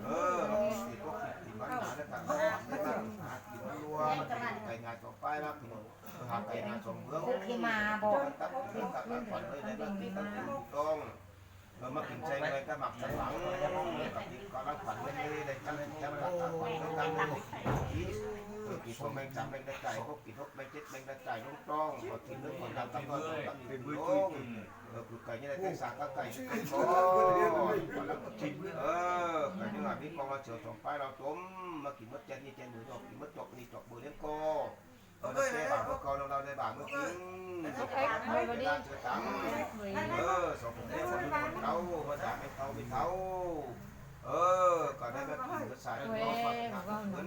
ເອີ ເຮົາເຮັດຕົກເຮັດກິນມານານແລ້ວກັນ ໄປມາຫາກິນມາລວມ ໄປງານຕໍ່ໄປລະພີ່ນ້ອງ ຫາໄປງານສອງເມືອງ ໂອເຄມາບໍ່ ກັບເລື່ອງກັບລັກຂວັນເລີຍ ໄດ້ມາກິນກັບຖືກຕ້ອງ ເອີ ມາກິນໃສ່ເງິນກັບໝາກສັນຫຼັງ ກັບທີ່ກໍລັກຂວັນເລີຍ ໄດ້ຈັດກິນຈັດລັກຂວັນເລີຍກັນ ເອີ ກິນຂອງແມ່ງຈຳແມ່ງໄດ້ຈ່າຍ ພວກກິນ ແມ່ງເຈັດແມ່ງໄດ້ຈ່າຍລົງຕ້ອງ ບໍ່ກິນເລື່ອງຂອງດຳຕຳຕ້ອງ ເອີ ຄືໄກ່ນີ້ແຫຼະ ໄກ່ສາກກັບໄກ່ ເອີ ໄກ່ນີ້ວ່າມີກອງລາວສຽວສອງປາຍລາວຕົ້ມ ມາກິນໝົດແຈນນີ້ແຈນມືດອກ ກິນໝົດຈອກນີ້ຈອກເບີລ້ຽງກໍ ເອີ ແຕ່ບາງເມື່ອເກົ່າ ລາວໄດ້ບາງເມື່ອກິນ ເວລາເຈີກັນ ເອີ ສອງຄົນແມ່ຄົນເຖົ້າ ມາຈາກແມ່ເຖົ້າແມ່ເຖົ້າ ເອີ ກໍໄດ້ມາກິນ ສາຍເນາະ ເພິ່ນ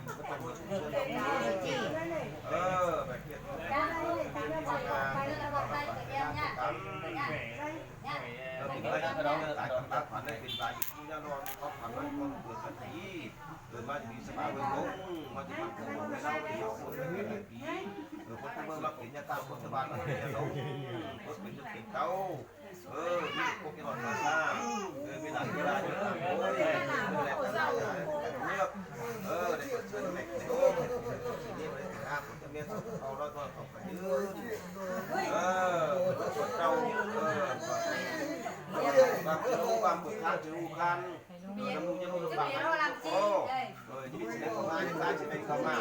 ກໍຕ້ອງມີເຊີນດອກ ເອີ ແບບເປັນ ເອີ ເປັນໄປກໍໄດ້ ຕາມຕາມຂວັນໄດ້ເປັນບາດອີກແນ່ນອນ ຄວາມຝັນມັນຄວາມເກີດສັນຕິ ເກີດມາຈະມີສະບາຍເບິ່ງລົງ ມາຈະມັນເກີດລົງໃນເຮົາ ເປັນເຮົາຄົນເປັນຫຼາຍປີ ເອີ ຄົນຕະເມືອງມາເປັນຍາຕາ ຄົນຕະບ້ານມາເປັນຍາດອງ ຄົນເປັນລູກເປັນເຕົ້າ ເອີ ມີຄົບມີຮອດມາຊາ ເອີ ມີຫຼານມີຫຼານຢູ່ຕາມໂອ້ຍ ເອີ ໄດ້ເປີດເຊີນແມ່ໂອ້ຍ ນີ້ບໍ່ໄດ້ກິນນ້ຳ ຄົນຕະເມຍສົດເອົາຮ້ອຍກວ່າສອງກະຍືນ ເອີ ຄົນເກົ່າ ເອີ ບາງເທື່ອບາງເທື່ອຮູ້ຄານ ເອີ ນ້ຳມູກຍັງບໍ່ໄດ້ບາງ ໂອ້ ເອີ ຊີວິດຊິໄດ້ເຂົ້າມາ ຍັງໄດ້ຊິໄດ້ເຂົ້າມາ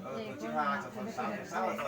ເອີ ເກີດສິບຫ້າ ສອງພັນຊາວ ຊາວ ຊາວ